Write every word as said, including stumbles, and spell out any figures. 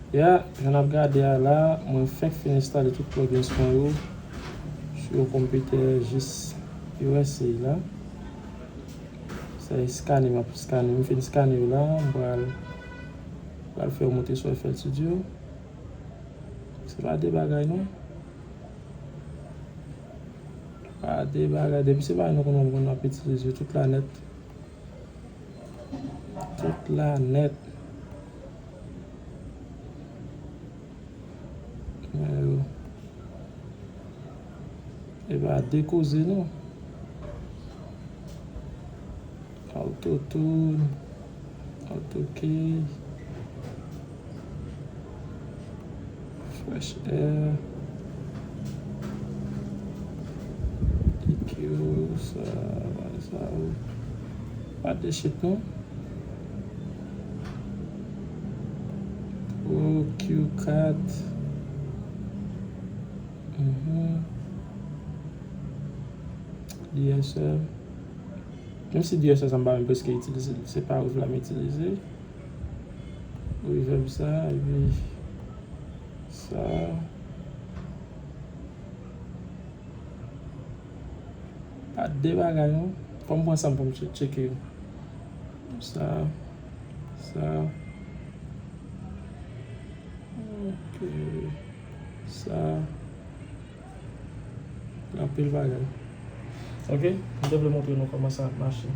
Ya, jan n ap gade a la, mwen fèk fin enstale tout plugins mwen yo sou yon konpitè jis U S A la. Sa e skane, m ap skane. M fin skane yo la, m pral, pral fè yo monte sou F L Studio. Se pa de bagay non. Pa de bagay. Depi se bagay nou konn, nou konn ap itilize tout la nèt. Tout la nèt. Men yo. E pa de koze non. Autotune, AutoKey, Fresh Air, E Q, sa, sa, pa de shit non. Pro Q kat. Mhm. D S L. Menm si D S L sa m pa menm prèske itilize l, se pa reverb la m itilize. Reverb sa, epi sa. Pa de bagay non. Fò m pran sa m pou m tche-, tcheke yo. Sa, sa. Ok. Sa. Gen anpil bagay. Ok, m te vle montre nou kòman sa ap mache.